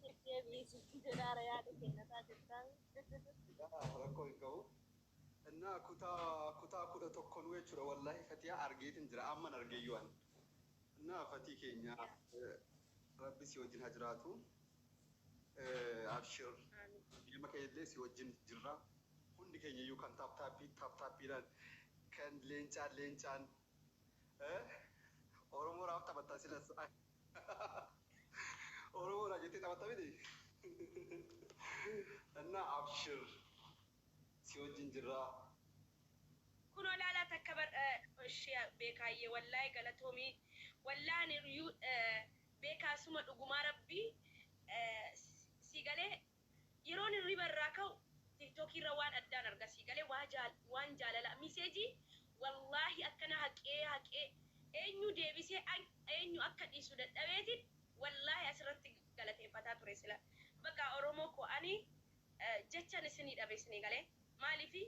Deebi'ii jedhaara yaada kennataa jirtaan. Yaa rakkoo hin qabu. Innaa kutaa kutaa 11 nuu jechuudha wallaahi fatiyaa argeetin jira amman argeeyyuu an. Innaa fatii keenya rabbi si wajjin ha jiraatu. Abshir ilma kee illee si wajjin jirra. Hundi keenya iyyuu kan taap taappii taap taappiidhaan kan leencaan leencaan Oromoodhaaf taphattaa silas. Oromoodha jettee taphatta miti? Innaa abshir si wajjin jirra. Kunoo laalaa takka bar ishee beekaayyee wallaahi galatoomi wallaahi ani iyyuu beekaa suma dhugumaa rabbii sii galee yeroon hirriba irraa ka'u tiktok irra waan addaan arga sii galee waa jaal waan jaalalaa miseejii wallaahi akkana haqee haqee eenyu deebisee eenyu akka dhiisu dadhabeetin wallaahi asirratti galateeffataa ture sila baqa oromoo koo ani jechan isinii dhabe isinii galee maaliifi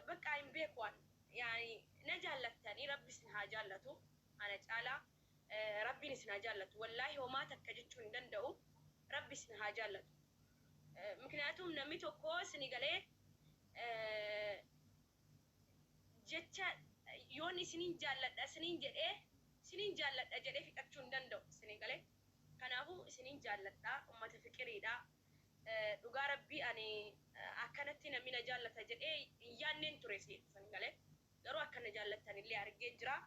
baqa hin beeku an yaani na jaallattanii rabbi isin haa jaallatu ana caalaa rabbiin isin haa jaallatu wallaahi homaa takka jechuu hin danda'u rabbi isin haa jaallatu mikniyaatum namni tokko isinii galee jecha yoon isiniin jaalladha isiniin jedhee isiniin jaalladha jedhee fixachuu hin danda'u isinii galee kanaafuu isiniin jaalladha ummata fiqiriidha dhugaa rabbii ani akkanatti namni na jaallata jedhee hin yaanneen ture isinii galee garuu akka na jaallattan illee argee jira.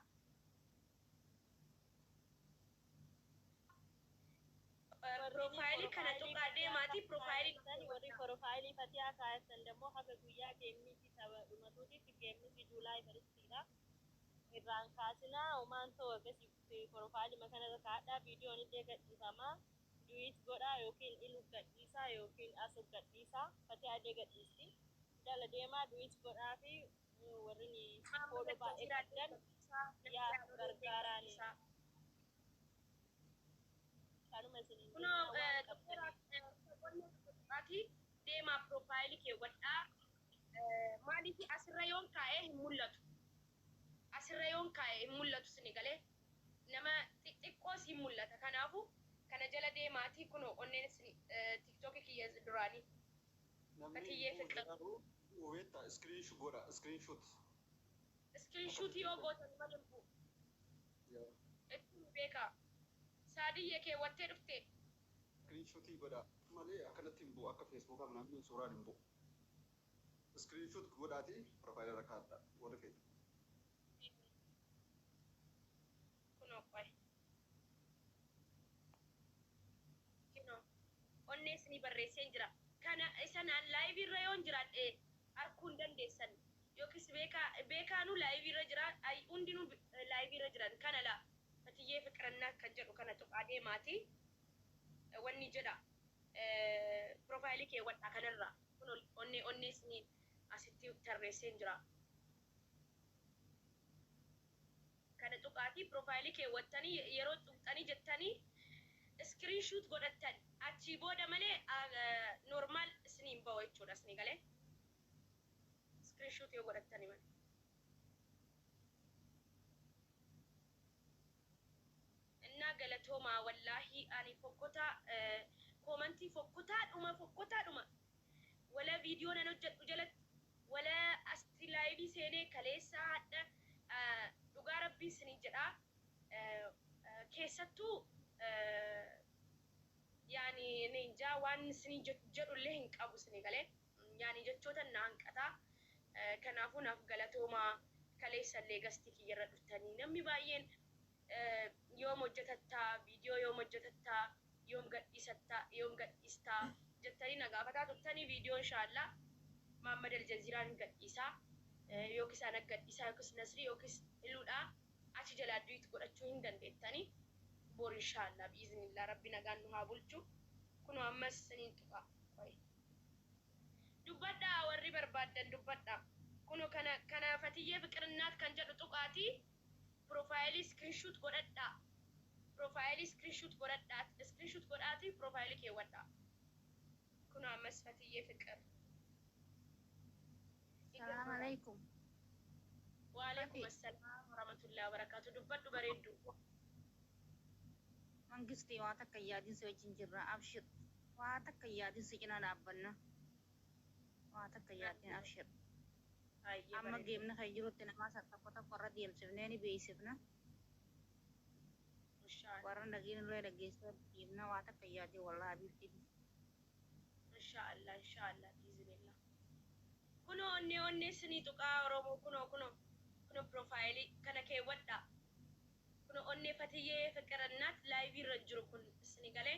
Warri Piroofaayilii kana porofaayilii tuqaa Fatiyaa deemaatii piroofaayilii kaayattan warri porofaayilii Fatiyaa kaayattan dammoo haga guyyaa geemmiitii tapha dhumatuutitti geemmiitii Juulaay firistiidha. Irraan kaasinaa homaan ta'u akkasii porofaayilii kanarra kaa'adhaa viidiyoon illee gadhiifamaa. Duwit godhaa yookiin ilu gadhiisaa yookiin asu gadhiisaa Fatiyaa illee gadhiisti. Jala deemaa duwit godhaa fi warri Maamma fooloo baay'ee Aljazeeraa qabdan gadhiisaa yaa Nasraa Nuree gargaaraani. gadhiisaa. Kanuma isiniin Kunoo jennaa waan qabdaniif. qonnaa tokko tuqaatii deemaa piroofaayilii keewwadhaa. Maaliif asirra yoon kaa'ee hin mul'atu. Asirra yoon kaa'e hin mul'atu isinii galee nama xixiqqoos hin mul'ata. Kanaafuu kana jala deemaatii kunoo onneen isin tiktookii kiyya duraanii Namni Fatiyyee immoo Fiqir. jedharu beektaa screenshot godha screenshot. Iskiriinshuutii yoo gootan malee hin bu'u. Yaa. Ittiin beekaa. Saadiyyee keewwattee dhufte. Screenshotii godha malee akkanatti hin bu'u akka Facebookaa namni suuraan hin bu'u. Screenshot godhaatii profaayila irra kaa'adha warri feetan. Kunoo qoy. Kinoo onnee isinii barreesseen jira. Kana isa naan laayivii irra yoon jiraadhe arguu hin dandeessan. Yookiis beekaa beekaanuu laayivii irra jira. Ay hundinuu laayivii irra jiran kana laa. Fatiyyee Fiqirannaa kan jedhu kana tuqaa deemaati. Wanni jedha. Piroofaayilii keewwadhaa kanarraa. Kun onnee onnee isinii asitti tarreesseen jira. Kana tuqaatii piroofaayilii keewwattanii yeroo tuqxanii jettanii iskiriinshuut godhattan achii booda malee normaal isiniin bahu jechuudha isinii galee. Iskiriinshuut yoo godhattani malee. Innaa galatoomaa wallaahi ani fokkotaa koomantii fokkotaadhuma fokkotaadhuma wala viidiyoo nan hojjedhu jalatti wala asti laayivii seenee kaleessa hadha dhugaa rabbii isinii jedhaa keessattuu yaani ninjaa waan isinii jedhullee hin qabu isinii galee yaani jechoota na hanqataa kanaafuu naaf galatoomaa kaleessallee gastii kiyyarra dhuftanii namni baay'een yoom hojjetattaa viidiyoo yoom hojjetattaa yoom gadhiisattaa yoom gadhiistaa jettanii na gaafataa turtanii viidiyoo inshaallaa Maammad Aljaziiraan gadhiisaa yookiis ana gadhiisaa yookiis Nasrii yookiis Iluudhaa achi jalaa duit godhachuu hin dandeettanii bor inshaallaa biiznillah rabbi nagaan nu haa bulchu kunoo ammas isiniin tuqa qoy dubbadhaa warri barbaaddan dubbadhaa kuno kana kana Fatiyyee Fiqirnaat kan jedhu tuqaatii Piroofaayilii iskirinshuut godhadhaa. Piroofaayilii iskirinshuut godhadhaa. Iskirinshuut godhaatii piroofaayilii keewwadhaa. Kunoo ammas Fatiyyee Fiqir. Salaam alaikum. Waalaikum Fati. assalaam warahmatullahi wabarakatuh. Dubbadhu bareeddu. Mangistii waa takka hin yaadin, si wajjin jirra. Abshir, waa takka hin yaadin, si cinaa dhaabbanna. Waa takka hin yaadin, abshir. Baay'ee Amma bareeda. Geemni kan jirutti namaa san tokko tokko irra deemsifnee ni beeksifna. Inshaallah. Warra dhageenya illee dhageessee deemna. Waa takka hin yaadin, wallahi habiibtii. Inshaallah, inshaallah, biiznillah. Kunoo onnee onnee sinii tuqaa Oromoo, kunoo kunoo kunoo profile kana keewwadhaa. Kunoo onnee Fatiyyee Fiqirannaat live irra jiru kun isinii galee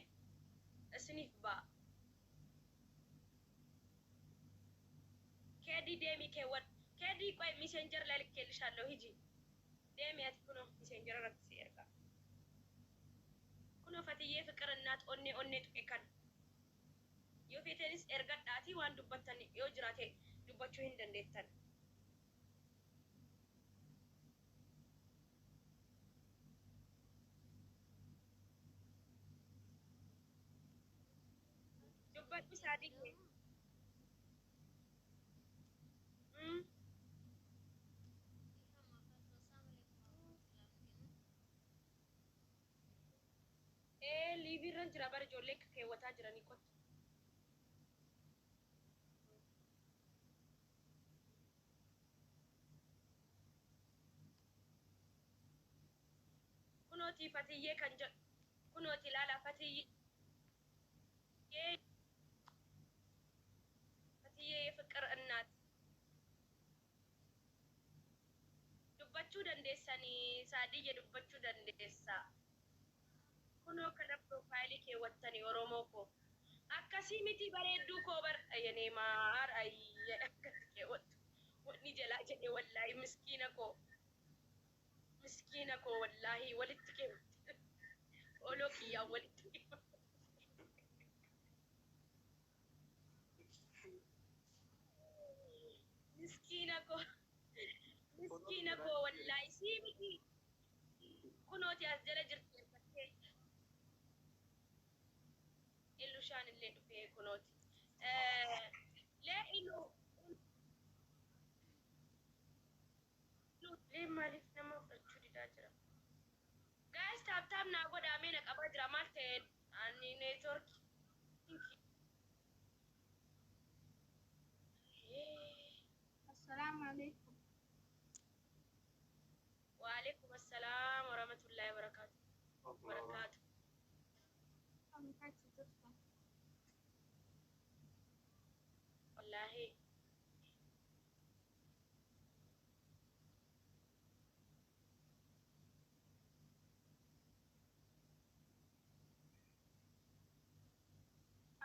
isiniif ba'a. Keedii deemii keewwadhu. Keedii qoy, Messenger ላይ ልኬልሻለሁ፣ ሂጂ deemi ati, kunoo Messenger irratti si ergaa. Kunoo Fatiyyee Fiqirannaat onnee onnee tuqe kana. Yoo feetanis ergadhaatii waan dubbattan yoo jiraate dubbachuu hin dandeettan. Dubbadhu saadii kee. Ee, live irra jira bara, ijoollee keewwataa jiranii kottu. Kunooti Fatiyyee kan jedhu. Kunooti ilaala, Fatiyyee Fatiyyee ፍቅር እናት dubbachuu dandeessanii, Saadiyye dubbachuu dandeessa. Kunoo kana profile keewwattanii Oromoo koo. Akkasii miti bareedduu koo bar yenee maar ayye akkatti keewwattu. Wanni jalaa jedhe wallaahi miskiina koo. Miskiina koo, wallaahi walitti keewwatte. Oloo kiyyaan walitti keewwatte. Miskiina koo. Miskiina koo, wallaahi sii miti. Kunooti as jala jirti ergattee. Illushaan illee dhufee kunooti. Lee ilu lee maaliif nama fudhachuu didaa jira? Guys, tap tap naa godhaa, mee na qabaa jira, maal ta'e ani network. Assalamu alaikum. Waalaikum assalaam warahmatullahi wabarakatuh. Wabarakatuh. Akkamitti jirta? Wallaahi.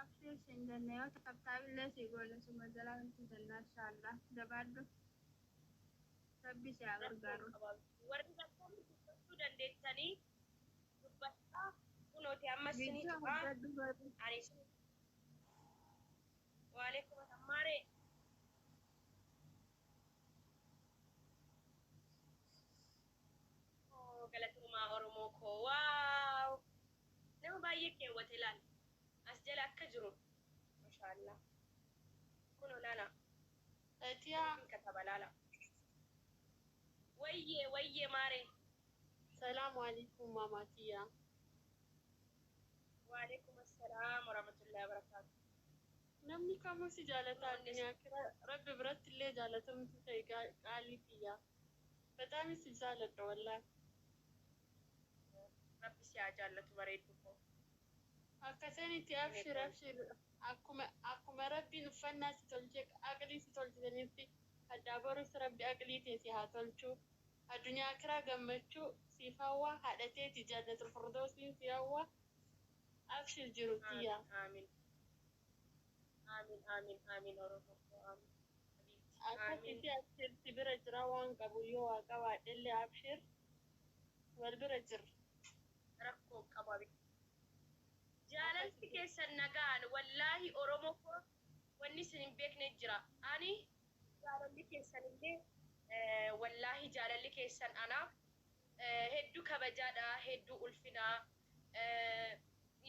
Abshir sin jenne, yoo taphaabillee si goone suma jalaa nuti jenna, inshallah. Jabaadhu. Rabbi si haa gargaaru. Warri bakka dubbachuu dandeessanii dubbachaa, kunooti ammas ni Viidiyoo tuqaa. hojjedhu godhu. Ani waalaikum assalam. Oh, galatumaa Oromoo koo, wow, nama baay'ee keewwate ilaal as jala akka jiru, mashaallaa, kunoo laala. Fatiyaa. Kataba laala, wayyee wayyee maaree. Salaamu alaikum maamaatiyyaa. Waalaikum assalaam warahmatullahi wabarakaatu. Namni kamuu si jaalata, addunyaa kira rabbi biratti illee jaalatamtu ta'e, qaalii tiyyaa. Bataami si jaaladha wallaahi. Rabbi si haa jaallatu, bareeddu koo. Akkasanitti abshir abshir, akkuma rabbiin uffannaa si tolche, aqlii si tolchisanitti addaa borus rabbi aqlii tee si haa tolchu. Addunyaa kiraa gammachuu siif hawwa, haadha teeti jannatul firdoosiin si hawwa. Abshir jiru tiyyaa. Aamin aamin aamin aamin, Oromoo koo, aamin. Aamin. Akkasitti abshir, si bira jira, waan qabu yoo waa qabaadhellee abshir, wal bira jirra. Rakkoo qaba. Jaalalti keessan nagaan, wallaahi Oromoo koo, wanni isin hin beekne jira. Ani jaalalli keessan illee, wallaahi jaalalli keessan anaaf hedduu kabajaadha, hedduu ulfinaa.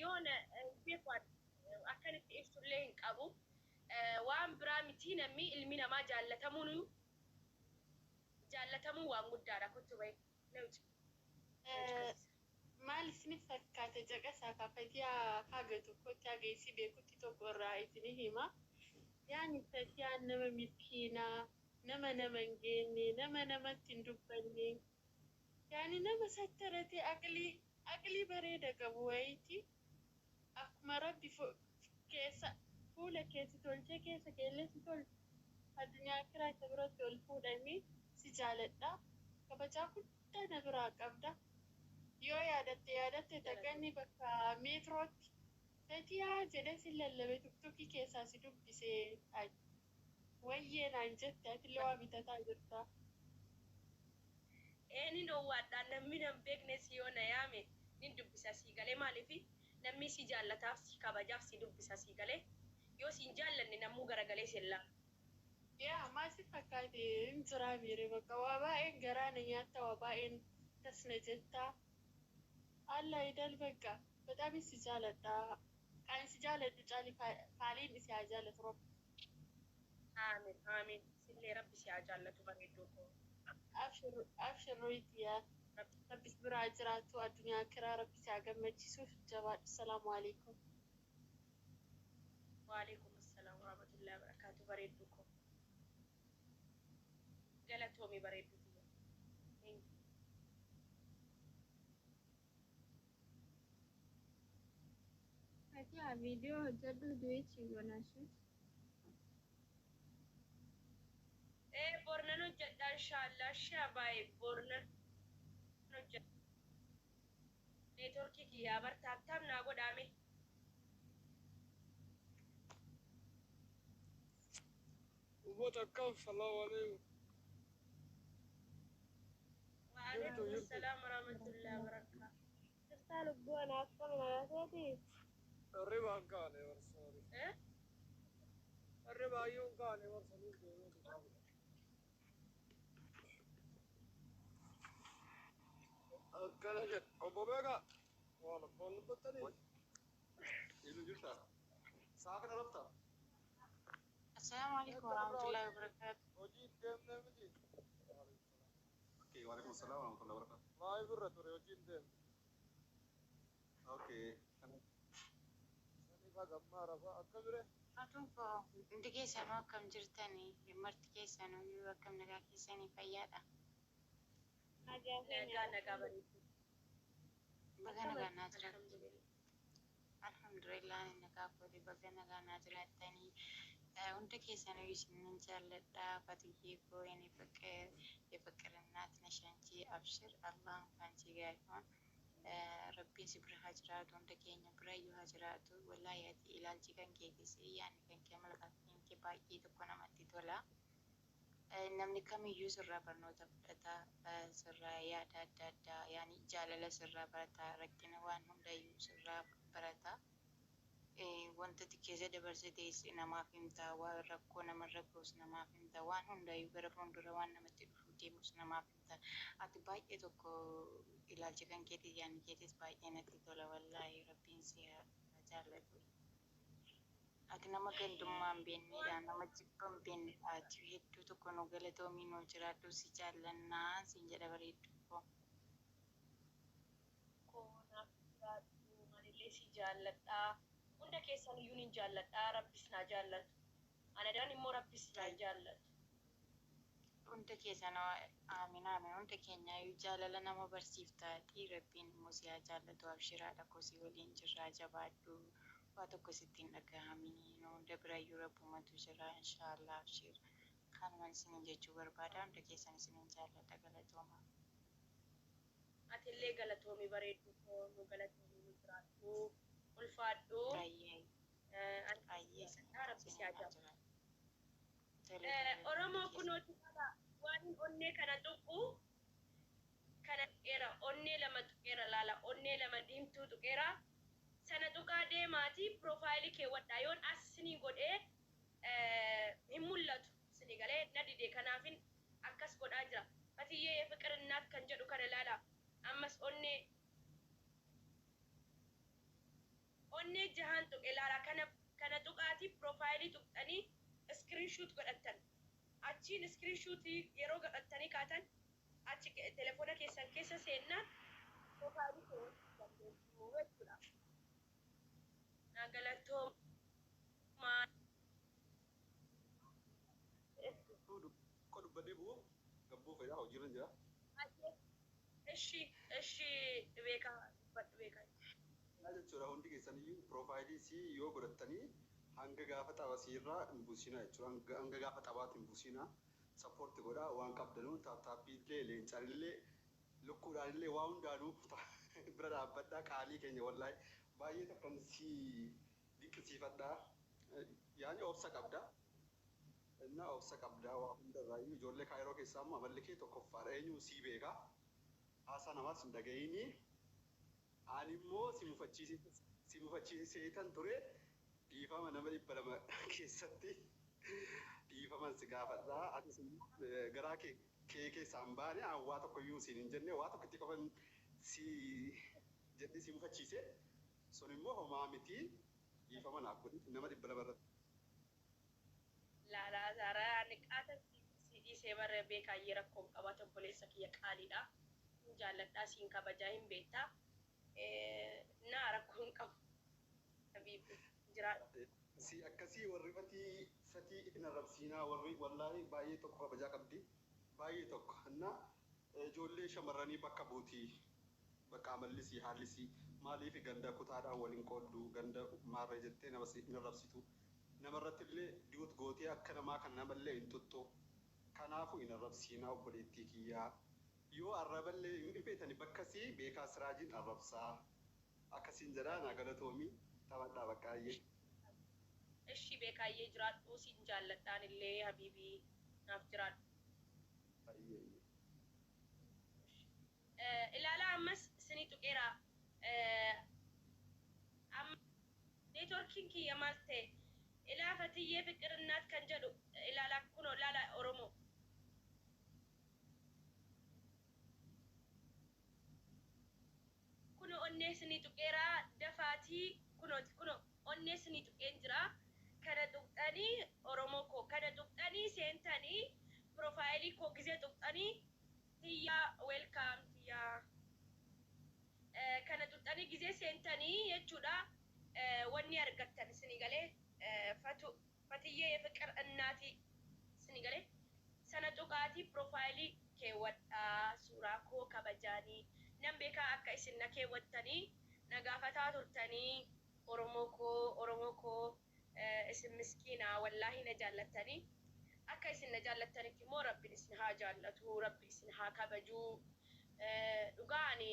Yoona beeku akkanitti ibsullee hin qabu. Waan biraa miti, namni ilmi namaa jaallatamuun jaallatamuun waan guddaadha. Kottu bahe. Maal isinif fakkaata caqasaa kaa fatiyaa haga tokkotti haga isii beekutti tokko irraa isini hima. Yaani fatiyaan nama miskiina, nama nama hin geenne, nama namatti hin dubbanne, yaani nama sattarate aqlii aqlii bareeda qabu wayiiti. Akkuma rabbi keessa fuula kee si tolchee keessa keellee si tolche addunyaa akiraa isa biratti ol fuudhami si jaaladha. Kabajaa guddaa na biraa qabda. Yoo yaadatte yaadatte takka bakka meetrootti Fatiyaa jedhee sin lallabe tuktukii keessaa si dubbise wayyee naan jette atillee waa bitataa jirta. Ee nin owwaadha namni nan beeknes yoo na yaame nin dubbisa sii galee maaliif namni si jaallataaf si kabajaaf si dubbisa sii galee yoo si hin jaallanne namuu garagalee si hin laalu. Yaa maal si fakkaate hin jiraa miire bakka waa baay'een garaa na nyaatta waa baay'een das na jetta Allah idal bakka በጣም si jaaladha kan si jaaladhu caali faaliin isi haa jaalatu rabbi. Aamin aamin sillee rabbi si haa jaallatu bareedduu koo. Abshir abshir royitiya rabbi si biraa jiraatu addunyaa akiraa rabbi si haa gammachiisu jabaadhu salaamu alaikum. Waalaikum assalam warahmatullahi wabarakatuh bareedduu koo. Galatoomi bareedduu tiyya. Thank you. Fatiha viidiyoo hojjedhu du'ichi goonashee. Ee bornan hojjedha inshaallah shabaay bornan hojjedha. Neetworkii kiyyaa bar taaptaap naa godhaame. Ummata akkam salaamu alaikum. Jirtu Waalaikum jirtu. assalaam warahmatullahi wabarakatuh. Jirtaa lubbuu ana akkam nagateeti? Hirriba hin kaane bar sorry. Eh? Hirriba iyyuu hin kaane bar saniif deemee Akkana jedha. Obbo Beekaa. Waan abboon dubbattanii. Eenyu jirta? Sa'a kana rafta? Assalaamu alaikum warahmatullahi wabarakatuh. Hojii hin deemne miti. Okay, waalaikum salaam warahmatullahi wabarakatuh. Maayii birra ture hojii hin deemne. Okay. Saniif hagammaa rafa akka bire. Aduun koo hundi keessanuu akkam jirtanii? Marti keessanuu akkam nagaa keessanii fayyaadha? Nagaa keenya Nagaa nagaa bareedduu. Baga nagaa naa jiraattu. Alhamdulillah. Alhamdulillah ani nagaa kooti baga nagaa naa jiraattanii. Hunda keessanuu isinin jaalladha. Fatiyyee koo የኔ ፍቅር የፍቅር እናት ነሽ አንቺ። አብሽር አላህ ካንቺ ጋር ይሁን። Rabbiin si bira haa jiraatu hunda keenya bira iyyuu haa jiraatu. Wallaahi ati ilaalchi kan keetis yaadni kan kee malkatiin kee baay'ee tokko namatti tola. Namni kamiyyuu sirraa barnoota fudhata, sirraa yaada adda addaa, yaani jaalala sirraa barata, rakkina waan hundayyuu sirraa barata. Wanta ati keessa dabarsitees namaaf himta, waan rakkoo namarra ga'us namaaf himta, waan hundayyuu gara fuuldura waan namatti dhufuu deemus namaaf himta. Ati baay'ee tokko ilaalchi kan keetis yaadni keetis baay'ee natti tola wallaahi rabbiin si haa jaallatu. Ati nama gandummaa hin beeknedha, nama jibba hin beeknedha. Ati hedduu tokko nu galatoomii nu jiraadhu si jaallannaa siin jedha bareedduu koo. Koo naaf jiraadhu anillee si jaalladha. Hunda keessan iyyuu nin jaalladha. Rabbis naa jaallatu. Ana daan immoo rabbis naa jaallatu. Hunda keessanuu aamin aamin hunda keenyaayyuu jaalala nama barsiiftaati. Rabbiin immoo si haa jaallatu abshiraadha koo si waliin jirraa jabaadhu. Waa tokko sitti hin dhagahaminii nu hunda birayyuu rabbumatu jira inshaallah abshir. Kanuman isinin jechuu barbaada hunda keessan isinin jaalladha galatooma. Atillee galatoomi bareedduu koo nu galatoomi nu jiraadhu. Ulfaadhu. Baay'ee Ani baay'ee jaalladha. Rabbi si haa isinin jaallatu. jiraadhu. Tole tole Oromoo hundi keessan. kunooti qaba waan onnee kana tuqu kana tuqeera onnee lama tuqeera laala onnee lama diimtuu tuqeera sana tuqaa deemaati piroofaayilii keewwadhaa yoon as sinii godhee hin mul'atu sinii galee na dide kanaafin akkas godhaa jira fatiyyee የፍቅር እናት kan jedhu kana laala ammas onnee onnee jahaan tuqe laala kana kana tuqaati piroofaayilii tuqxanii iskiriinshuut godhattan achiin iskiriinshuutii yeroo godhattanii kaatan achi telefoona keessan keessa seennaan Profaayilii keewwachuu dandeessu jechuudha. Na galatoomaa. Akka dubbadhee bu'u gabbuu fedhaa hojiirra jira. Ishi ishi beekaa dubbadhu beekaa. Maal jechuudha hundi keessaniyyuu piroofaayilii isii yoo godhattanii hanga gaafa xabasiirraa hin buusinaa jechuudha. Hanga gaafa xabaatti hin buusinaa. Sappoorti godhaa waan qabdanuun taaptaappiillee leencaanillee lukkuudhaanillee waa hundaanuu bira dhaabbadhaa qaalii keenya wallaahi baay'ee tokkon si dinqisiifadhaa. Yaani obsa qabda. Innaa obsa qabdaa waa hundarraayyuu ijoollee kaayiroo keessaa immoo amalli kee tokkoffaadha eenyu sii beeka. Haasaa namaas hin dhaga'inii. Ani immoo si mufachiiseetan ture dhiifama nama 200 keessatti dhiifaman si gaafadha. Atis immoo garaa kee kee keessaa hin baane an waa tokko iyyuu siin hin jenne waa tokkotti qofan si jedhee si mufachiise. Sun immoo homaa miti dhiifama naaf godhi nama 200 irratti. Laalaa Zaaraa ani qaata si dhiisee barra beekaayyee rakkoon qabaata obboleessa kiyya qaaliidha. Hin jaalladhaa siin kabajaa hin beektaa. Naa rakkoon qabu. Habiibi jiraadhu. Si akkasii warri fatii fatii hin arrabsiinaa warri wallaahi baay'ee tokko kabajaa qabdi baay'ee tokko na ijoollee shamarranii bakka buutii bakka amallisii haallisii maaliif ganda kutaadhaan waliin qooddu ganda maarree jettee nama si hin arrabsitu namarratti illee duut gootee akka namaa kan namallee hin tuttu kanaafuu hin arrabsiinaa obboleettii kiyyaa yoo arraballee hin feetani bakkasii beekaa siraajiin arrabsaa akkasiin jedhaa naa galatoomii taphadhaa bakka ayyee. Ishi beekaayyee jiraadhu siin jaalladhaan illee habiibii naaf jiraadhu. Ayyee. Ilaalaa ammas isinii tuqeera. Amma neetworkiin kiyya maal ta'e ilaa Fatiyyee Fiqirinaat kan jedhu ilaalaa kunoo ilaalaa Oromoo. Kunoo onnee isinii tuqeera dafaatii kunooti kunoo onnee isinii tuqeen jira. Kana tuqxanii Oromoo koo kana tuqxanii seentanii piroofaayilii koo gizee tuqxanii tiyyaa welcome tiyyaa. Kana tuqxanii gizee seentanii jechuudha wanni argattan isinii galee fatu Fatiyyee Fiqir Innaatii isinii galee sana tuqaatii piroofaayilii keewwadhaa suuraa koo kabajaanii nan beekaa akka isin na keewwattanii na gaafataa turtanii Oromoo koo Oromoo koo isin miskiinaa wallaahi na jaallattanii akka isin na jaallattanitti immoo rabbiin isin haa jaallatu rabbi isin haa kabajuu dhugaa ani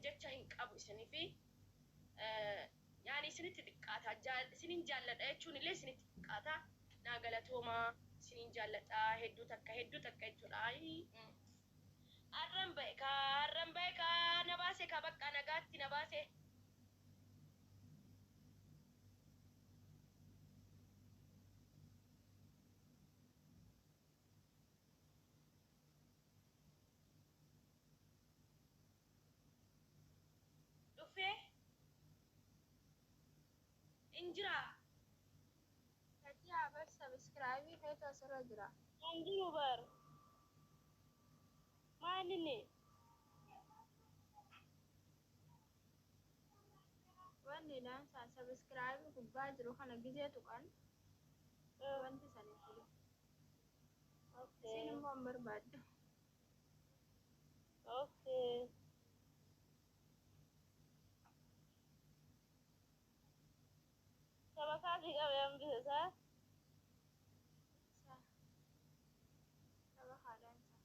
jecha hin qabu isiniifi yaani isinitti xiqqaata isinin jaalladha jechuun illee isinitti xiqqaata naa galatoomaa isinin jaalladha hedduu takka hedduu takka jechuudha. Arran ba'e kaa arran ba'e kaa na baase kaa bakka nagaatti na baase. Dhufee injira. Fatiyaa bar sabiskiraayibii keetu asirra jira. Kan jiru bar. Maal inni? Wanni daansaa sabiskiraayibii gubbaa jiru kana gizee tuqan wanti saniif jiru. Isin immoo hin barbaaddu. Okay. Shabakaa si qabe hambise isaa? Shabakaa daansaa.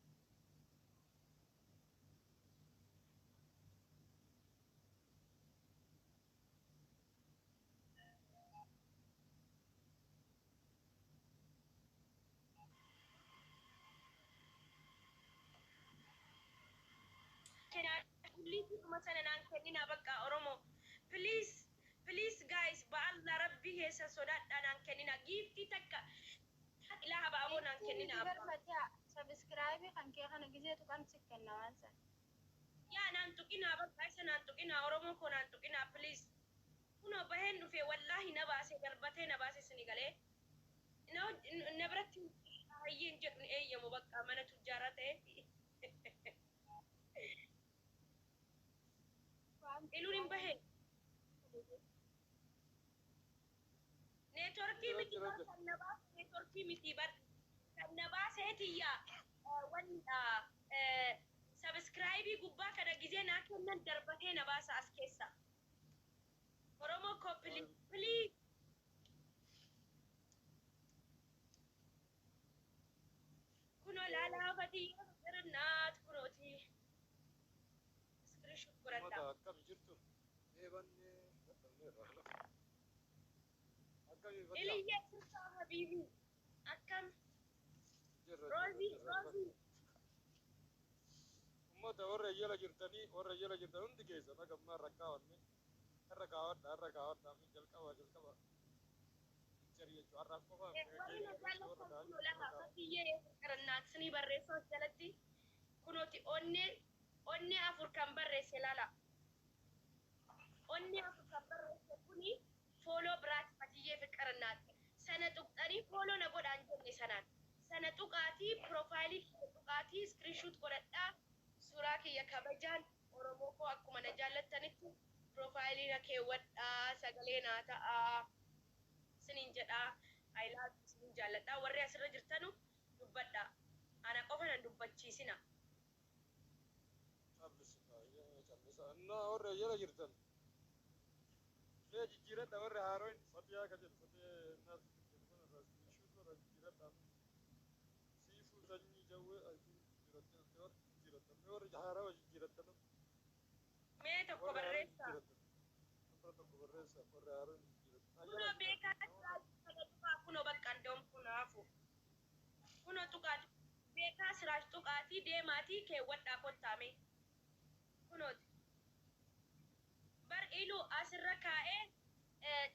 Kulliitii sana naan kenninaa bakka Oromoo. Please, please guys, ba'alla rabbi keessa sodaadhaa naan kenninaa. Giiftii takka ilaa habaaboo naan kenninaa Bar abbaa. Fatiyaa sabiskiraayibii kan kee kana gizee tuqan si kenna waan sana. Yaa naan tuqinaa bakka isa naan tuqinaa Oromoo koo naan tuqinaa please. Kunoo baheen dhufe wallaahi na baase darbatee na baase isinii galee. Na biratti hayyeen jedhu hin eeyyamu bakka mana tujjaaraa ta'eef. Iluun hin bahe. Neetworkii Jira miti jira bar jira. kan na baase neetworkii miti bar kan na baaseetiyya wanni sabiskiraayibii gubbaa kana gizee naa kennan darbatee na baasa as keessa. Oromoo koo pilii kunoo laalaa fatiyyee fiqirnaat kunooti iskiriishuut Uummata godhadhaa. akkam jirtu? Eebannee dadhabneerra. Akkami Fatiyaa? Iliyyee sirtaa habiibii akkam Jirra jirra roozii jirra. roozii Uummata warra jala jirtanii warra jala jirtan hundi keessan akka ammaa irra kaawwanne irra kaawwadha irra kaawwadha jalqaba jalqaba. Picture jechuun har'aaf qofa warri na warra jaallatan kaa'an kunoo irra lafa kaawwadha. fatiyyee fiqirnaat sinii barreessoo jalatti kunooti onnee onnee afur kan barreesse laala. Onnee afur kan barreesse kuni fooloo biraati fatiyyee fiqirnaat. Sana tuqxanii fooloo na godhaan jenne sanaan. Sana tuqaatii piroofaayilii kiyya tuqaatii iskiriishuut godhadhaa suuraa kiyya kabajaan Oromoo koo akkuma na jaallattanitti piroofaayilii na keewwadhaa sagalee naa ta'aa siniin jedhaa I love you siniin jaalladhaa warri asirra jirtanu dubbadhaa ana qofa nan dubbachiisina. Callisa callisa. Innaa warra jala jirtan. Mee jijjiiradha warra haaroon Fatiyaa ka jedhu Fatiyaa naas jedhu kun irraa ishuutu irraa jijjiiradha. Siifuu sanyii jawwee I think jijjiiratte warra jijjiirattan mee warra haarawaa jijjiirattan Mee tokko warra haarawaa barreessaa. jijjiirattan warra tokko barreessa warra haarawaa jijjiirattan. Kunoo beekaa kana tuqaa kunoo bakka andoom kunaafu. Kunoo tuqaati beekaa siraash tuqaatii deemaatii keewwadhaa kottaame. Kunooti. Bar iluu asirra kaa'ee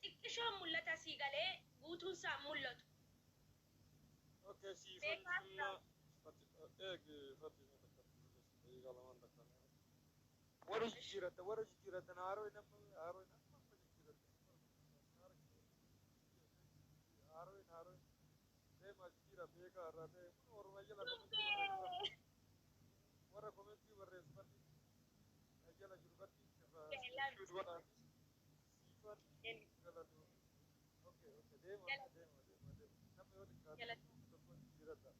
xiqqishoon mul'ata sii galee guutuun isaa mul'atu. Okay, siifan Beekaa sunnaa siraash. Eegi Fati daqiiqaa lamaan takka. Warra jijjiirattan warra jijjiirattan haaroo nama haaroo nama jijjiirattan haaroo haaroo deemaa jijjiira beekaa irraa ta'e kun warra jala komentii barreessu warra komentii barreessu jala jiru kanni irraa screenshot godhaati siifan galatu. Okay, deema deema deema deema nama yoo xiqqaate tokko jijjiiradha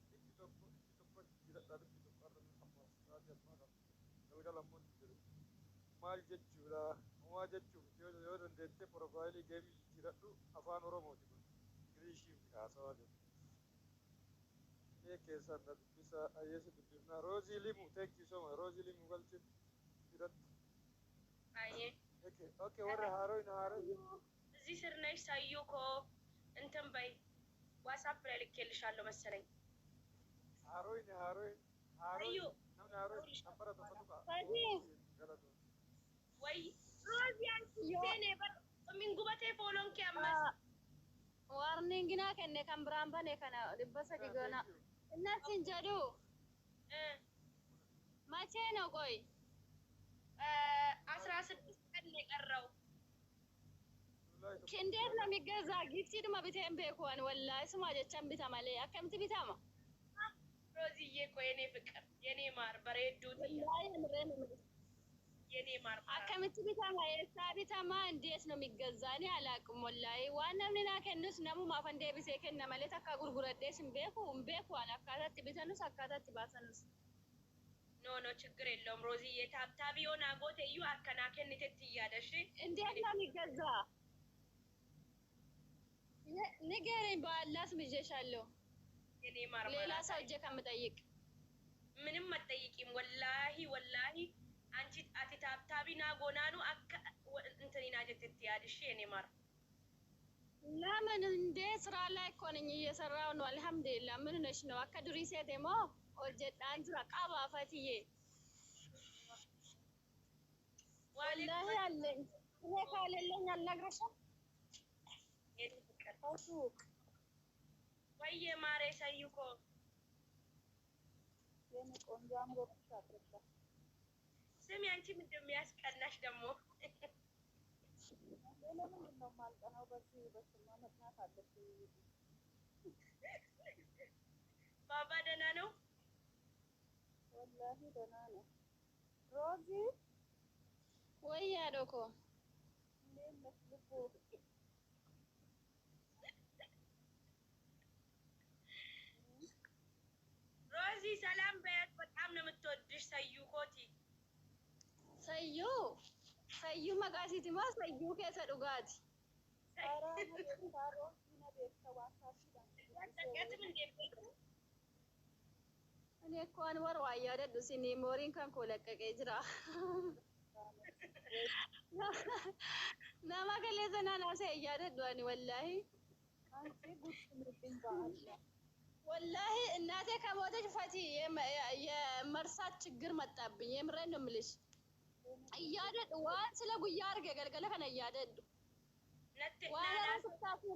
dhibbi tokko dhibbi tokko jijjiiradha dhibbi tokko har'a amma sa'aatii ammaa kana galgala ammoo jijjiiru maal jechuudha homaa jechuuf yoo dandeette profaayilii geemii jijjiiradhu afaan oromooti kun ingiliishii miti haasawaa jiru. Mee keessaan na dubbisa ayyeesi dubbifnaa Roozii Limu thank you so much Roozii Limu galchi biratti. Ayyee. Okay, warra haaroon haaroon እዚህ ስር ነሽ ሳዩ እኮ እንትን በይ ዋትስአፕ ላይ ልኬልሻለሁ መሰለኝ። haaroon haaroon haaroon ሳዩ namni haaroon nambara tokko tuqa Fatii galatu. ወይ ሮዚ አንቺ yoo ሴኔ በር min gubatee fooloon kee ammas warning naa kenne kan biraan bane kana 300 Yeah, goona. thank you. Innas hin jedhu መቼ ነው ቆይ? 16 ቀን ነው የቀረው። July tokko እንዴት ነው የሚገዛ? Giftiidhuma bitee hin beeku ani wallaahi suma jechaan bita malee akkamitti bitama? ሮዚዬ እኮ የኔ ፍቅር የኔ ማር በሬዱ ትያ Wallaahi የምሬን ነው የምልሽ። የኔ ማር ማር Akkamitti bitama? Eessaa bitama? እንዴት ነው የሚገዛ? እኔ አላውቅም ወላሂ. Waan namni naa kennus namumaafan deebisee kenna malee takka gurguradhees hin beeku hin beeku ani akkaataatti bitanus akkaataatti baasanus. No no ችግር የለውም ሮዚዬ tap tap yoona goote iyyuu akkanaa kennitetti እያደሽ እንዴት ነው የሚገዛ? ንገረኝ። በአላህ ስም ይዤሻለሁ። የኔ ማር ሌላ ማር ሰው እጄ ከምጠይቅ ምንም አትጠይቂም። ወላሂ ወላሂ አንቺ ati tap tap naa goonaanu akka እንትኒና jettetti yaadሽ የኔ ማር። ለምን እንዴ? ስራ ላይ እኮ ነኝ፣ እየሰራሁ ነው። አልሐምዱሊላህ። ምን ሆነሽ ነው? Akka durii seete moo hojjedhaan jira qaba ፈትዬ ወላሂ አለኝ። እኔ ካሌለኝ አልነግረሽም። የኔ ፍቅር ፈቱ ወየ ማሬ ሰዩኮ የኔ ቆንጆ አምሮብሻል። ስሚ አንቺ ምንድን ነው የሚያስቀናሽ ደግሞ? እንዴ ለምንድን ነው የማልቀናው? በዚህ ውበትማ መቅናት አለብኝ። ባባ ደህና ነው? ወላሂ ደህና ነው። ሮዚ Wayyaa dhoko. እንዴት ነሽ ልቡ? ሮዚ ሰላም በያት። በጣም ነው የምትወድሽ ሰዩ ኮቲ። Sayyuu. Sayyuu maqaa isiiti moo sayyuu keessa dhugaati? ኧረ ነቤታ ሮዚ ነቤታ ዋሳሽዳን አታውቂያትም እንዴ? Ani akka waan warra waa yaadadhu isin mooriin kan koo laqqaqee jira. Nama kaleessa naan haasa'e yaadadhu ani wallaahi. አንቺ ጉድ ስሚብኝ በአላህ። ወላሂ እናቴ ከሞተች ፈቲ የመርሳት ችግር መጣብኝ። የምሬን ነው የምልሽ። እያደድ waan sila guyyaa arge galgala kana yaadadhu. Waan irra tiktaakira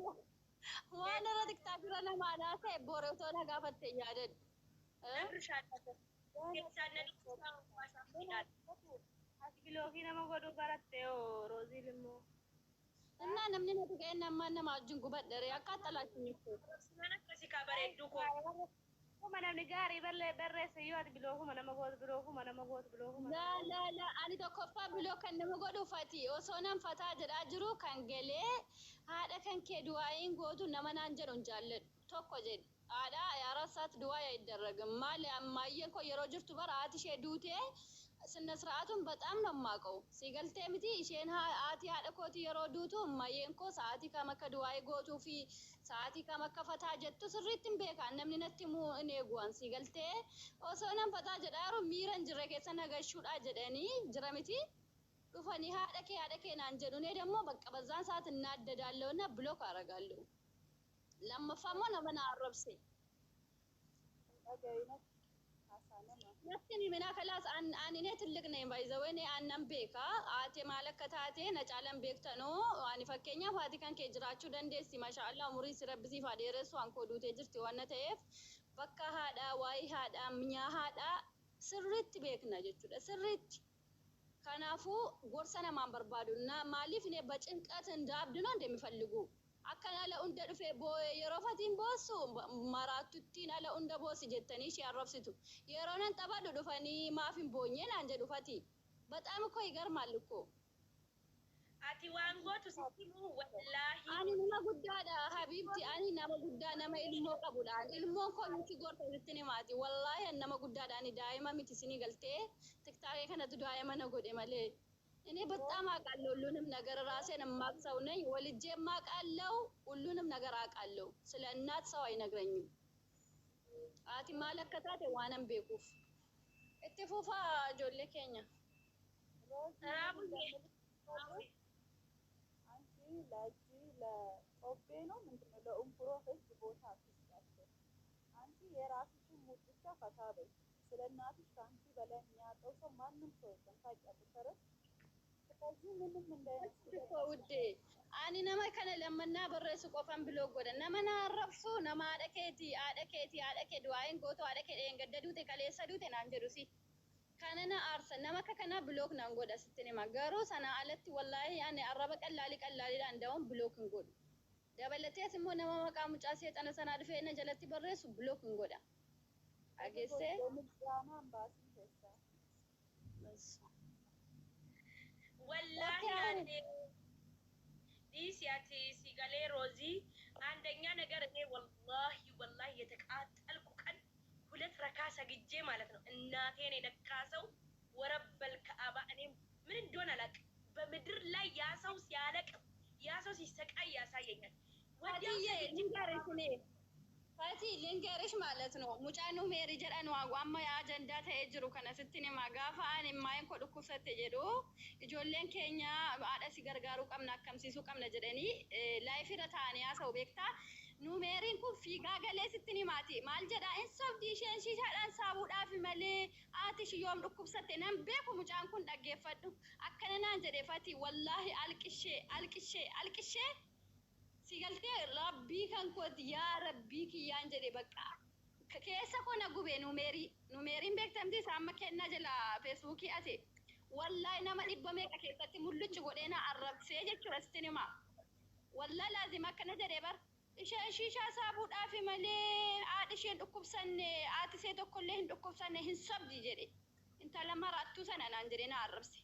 waan irra tiktaakira namaa haasa'e boreetoo na gaafatte yaadadhu. Ati bilookii nama godhuu baratte oo Rooziin immoo. እና namni na tuqee nama nama wajjin gubadhe akkaxalaachኝ እኮ Kuma namni gaarii barreesse iyyuu ati bilookuma nama gootu bilookuma nama gootu bilookuma. La la la ani tokkoffaa biloo kan nama godhu fati osoo nan fataa jedhaa jiru kan galee haadha kan kee du'aa'iin gootu nama naan jedhu hin jaalladhu tokko jedhi haadha yaarasaat du'aa ይደረግም maal ammayyeen koo yeroo jirtu bara haati ishee duutee ስነ ስርዓቱን በጣም ነው የማውቀው። ሲገልቴ miti isheen haati haadha kooti yeroo duutu ammayyeen koo sa'aatii kam akka du'aa'ii gootuu fi sa'aatii kam akka fataa jettu sirriitti hin beekan namni natti himuu hin eeguwan sigaltee osoo nan fataa jedhaa yeroo miira hin jirre keessa nagashuudha jedhanii jira miti dhufanii haadha kee naan jedhu እኔ ደግሞ በቃ በዛን ሰዓት እናደዳለሁ እና ብሎክ አደርጋለሁ። lammaffaa immoo nama na arrabse Dhaga'inatti haasaa nama. Natti himina kalaas ani ne ትልቅ ነኝ by the way እኔ aannan beeka haati maal akka taate na caalan beektanoo ani fakkeenyaaf haati kan kee jiraachuu dandeessi maashaallah umurii si rabbisiif haa dheeressu waan koo duutee jirti waan ta'eef bakka haadhaa waa'ee haadhaa mi'aa haadhaa sirriitti beekna jechuudha sirriitti. Kanaafuu gorsa namaan barbaadu maaliif እኔ በጭንቀት እንዳብድ ነው እንደሚፈልጉ akkan ala hunda dhufee boo'ee yeroo fatiin boossu maraatuttiin ala hunda boossi jettanii ishee arrabsitu. Yeroo nan taphadhu dhufanii maaf hin boonye naan jedhu fati. በጣም እኮ ይገርማል እኮ። Ati waan gootu sitti himuu wallaahi. Ani nama guddaadha habiibti ani nama guddaa nama ilmoo qabudha. Ilmoon koo miti gorsa sitti himaati. Wallaahi ani nama guddaadha ani daa'ima miti isinii galtee tiktaakee kanatu daa'ima na godhe malee. እኔ በጣም አውቃለሁ ሁሉንም ነገር ራሴን የማውቅ ሰው ነኝ። ወልጄ የማውቃለሁ ሁሉንም ነገር አውቃለሁ። ስለ እናት ሰው አይነግረኝም። Haati maal akka taate waanan beekuuf. Itti fufaa ijoollee keenya. ሮዚ አንቺ ለዚህ ለጮቤ ነው ምንድነው ለእንኩሮ ህዝብ ቦታ አትስጫቸው። አንቺ የራስሽን ሙድ ብቻ ፈታ በይ። ስለ እናትሽ ከአንቺ በላይ የሚያውቀው ሰው ማንም ሰው የለም። ታውቂያለሽ አይደል? ስለዚህ ምንም እንዳይመስልሽ። እኮ ውዴ ani nama kana lammannaa barreessu qofan biloo godha. Nama na arrabsu nama haadha keeti haadha keeti haadha kee du'aayin gootu haadha kee dheengadda duute kaleessa duute naan jedhu si. Kana na aarsa nama akka kanaa bilook naan godha sittin hima. Garuu sana alatti wallaahi ani arraba qallaalii qallaaliidhaan da'uun bilook hin godhu. Dabalatees immoo nama maqaa mucaa seexana sanaa dhufee na jalatti barreessu bilook hin godha. Dhageessee? Draamaan baasii keessaa. Wallaahi ati dhiisi ati si galee ሮዚ አንደኛ ነገር እኔ ወላሂ ወላሂ የተቃጠልኩ ቀን ሁለት ረካ ሰግጄ ማለት ነው እናቴን የነካ ሰው ወረበል ከአባ እኔ ምን እንደሆነ አላውቅም። በምድር ላይ ያ ሰው ሲያለቅስ ያ ሰው ሲሰቃይ ያሳየኛል። ወዲያው Fatiyye ሰግጄ ልንገርሽ እኔ Fati ልንገርሽ ማለት ነው mucaan Umeeri jedhan amma ajandaa ta'ee jiru kana sittin hima gaafa ani maayin koo dhukkubsatte jedhu ijoolleen keenya haadha si gargaaruu qabna akkamsiisuu qabna jedhanii laayif irra taa'anii haasa'u beektaa. Numeeriin kun fiigaa galee sittin himaati maal jedhaa in sobdi isheen shiishaadhaan saabuudhaaf malee haati ishii yoom dhukkubsatte nan beeku mucaan kun dhaggeeffadhu akkana naan jedhe Fati wallaahi alqishee alqishee alqishee sigaltee rabbii kan kooti yaa rabbii kiyyaan jedhe bakka keessa koo na gube numeerii numeeriin beektamti isa amma kennaa jala feesbuukii ate wallaahi nama dhibba meeqa keessatti mul'ichi godhee na arrabsee jechuudha sittin hima wallaahi laazima akkana jedhee bar isheen shiishaa saabuudhaafi malee haadhi isheen dhukkubsanne haati ishee tokkollee hin dhukkubsanne hin sobdi jedhe intala maraattuu sana naan jedhee na arrabse.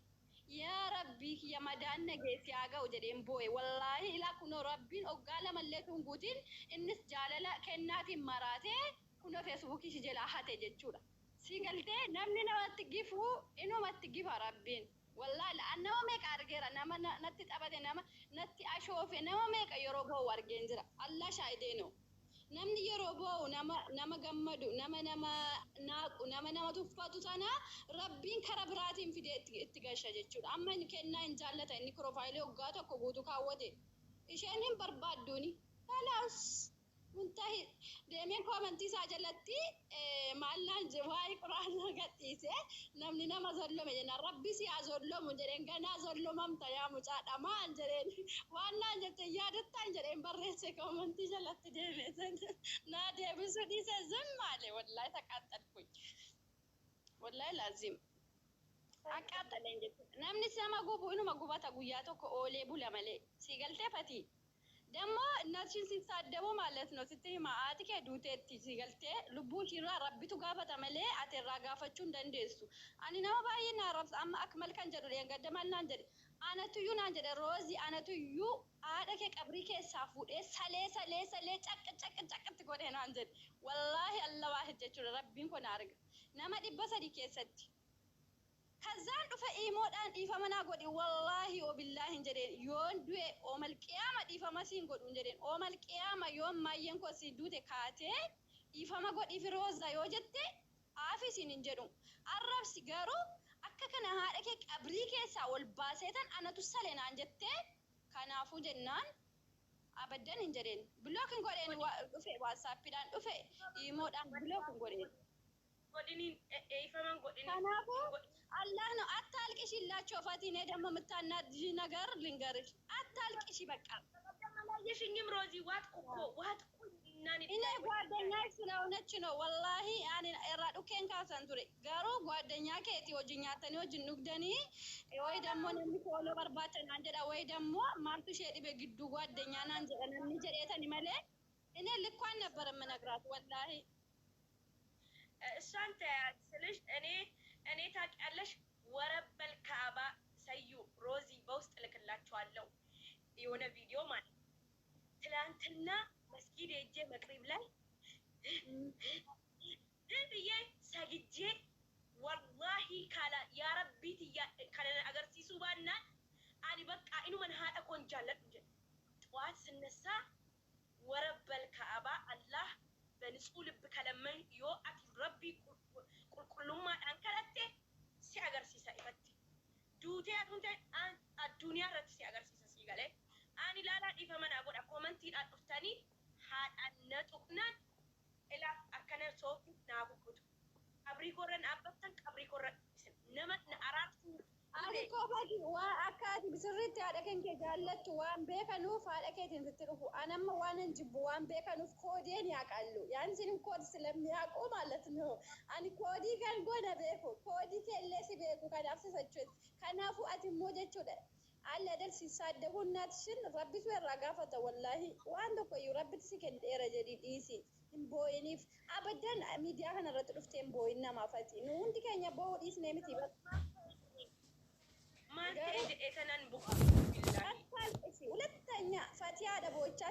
Yaa Rabbii kiyya madaan na geessi haa ga'u jedheen boo'e. Wallaahi ilaa kunoo Rabbiin oggaa lamallee tun guutiin innis jaalala kennaatiin maraatee kunoo Feesbuukii si jalaa hate jechuudha. Si galtee namni namatti gifuu inumatti gifa Rabbiin. Wallaahi an nama meeqa argeera, nama natti taphate, nama natti ashoofe, nama meeqa yeroo boo'u argeen jira. Allah shaahidee noo. Namni yeroo boo'u nama nama gammadu, nama nama naaqu, nama nama tuffatu sana Rabbiin kara biraatiin fidee itti gasha jechuudha. Amma inni kennaa hin jaallata, inni profile waggaa tokko guutuu kaawwate. Isheen hin barbaadduuni. Kalaas muntahi deemee comment isaa jalatti maal naan jedhe, waa'ee quraanaa gadhiise, namni nama zollome jennaan Rabbi si haa zollomu jedheen, ganaa zollomamta yaa mucaadha maal jedheen, waan naan jette yaadattaan jedheen barreesse comment jalatti deemee naa deebisuu dhiise ዝም አለ. Wallaahi taqaaxalkuኝ, wallaahi laazim አቃጠለኝ jechuudha. Namni nama gubu inuma gubata, guyyaa tokko oolee bula malee. Si galtee fatii? ደግሞ እናትሽን ሲሳደቡ ማለት ነው sitti hima, haati kee duuteetti, si galtee, lubbuu ishiirraa Rabbitu gaafata malee ati irraa gaafachuu hin dandeessu. Ani nama baay'ee na arrabsa. Amma Akmal kan jedhu dheengadda maal naan jedhe? Anatuyyuu naan jedhe, Roozii, anatuyyuu haadha kee qabrii keessaa fuudhee salee salee salee caqqa caqqa caqqatti godhee naan jedhe. Wallaahi Allah waahid jechuudha, Rabbiin kun arga. Nama 300 keessatti. Kazaan dhufe iimoodhaan dhiifama naa godhi, wallaahi obillaahi hin jedheen, yoon du'e oomal qiyaama dhiifama siin godhu hin jedheen, oomal qiyaama yoon maayyeen koo si duute kaatee dhiifama godhiif Roozaa yoo jette aafi siin hin jedhu. Arrabsi garuu akka kana haadha kee qabrii keessaa ol baaseetan anatu sale naan jettee kanaafuu jennaan abaddan hin jedheen. Block hin godheen, dhufe WhatsAppiidhaan dhufe iimoodhaan block hin godheen. Godhiniin eeyfaman godhiniin. Kanaafuu አላህ ነው። አታልቅሽላቸው ፈቲ። እኔ ደግሞ የምታናድጂ ነገር ልንገርሽ፣ አታልቅሽ በቃ። አላየሽኝም ሮዚ፣ ዋጥኩ እኮ ዋጥኩ እና እኔ ጓደኛሽ ስለሆነች ነው wallahi ani irraa dhukkeen kaasan ture, garuu ጓደኛ keeti wajjin nyaatanii wajjin dhugdanii ወይ ደግሞ namni follow barbaacha naan jedha ወይ ደግሞ maaltu ishee dhibe gidduu ጓደኛ naan jedha namni jedheetani malee እኔ ልኳን ነበር የምነግራት wallahi. እሷን ተያት ስልሽ እኔ ታውቂያለሽ፣ ወረበል ካባ ሰዩ ሮዚ በውስጥ እልክላችኋለሁ የሆነ ቪዲዮ ማለት ነው። ትላንትና መስጊድ ሄጄ መቅሪብ ላይ ብዬ ሰግጄ ወላሂ ካላ ያ ረቢ kana agarsiisuu baannaan ani bakka inuman haadha koon jaalladhu jedhe. ጠዋት ስነሳ ወረበል ካዕባ አላህ በንጹህ ልብ ከለመን yoo ati Rabbii qulqullummaadhaan kadhatte si agarsiisa ifatti. Duutee aduun ta'e addunyaa irratti si agarsiisa, si galee. Ani ilaalaa dhiifama naa godha, commentiidhaan dhuftanii haadhaan na tuqnaan ilaa akkana soofti naa kukkutu. Qabrii koorra dhaabbattan, qabrii koorra isin nama na araarsuu. Ati kofati waan akka ati sirriitti haadha kee jaallattu waan beekanuuf haadha keetiin sitti dhufu. Anamma waan hin jibbu waan beekanuuf koodeen ያውቃሉ. ያንቺን ኮድ ስለሚያውቁ ማለት ነው. Ani koodii kan goona beeku. Koodii keellee si beeku, kanaaf si sochooti. Kanaafuu ati immoo jechuudha. Alla dal ሲሳደቡ እናትሽን Rabbitu irraa gaafata wallahi, waan tokko iyyuu Rabbitu si kenneera jedhii dhiisi. Hin boo'iniif abaddan, miidiyaa kana irratti dhuftee hin boo'in namaaf ati. Nu hundi keenya boo'uu dhiisnee miti. Maal ta'e jedhee sanan bu'a. አታልቅሺ። ሁለተኛ ፈቲያ ደቦቻ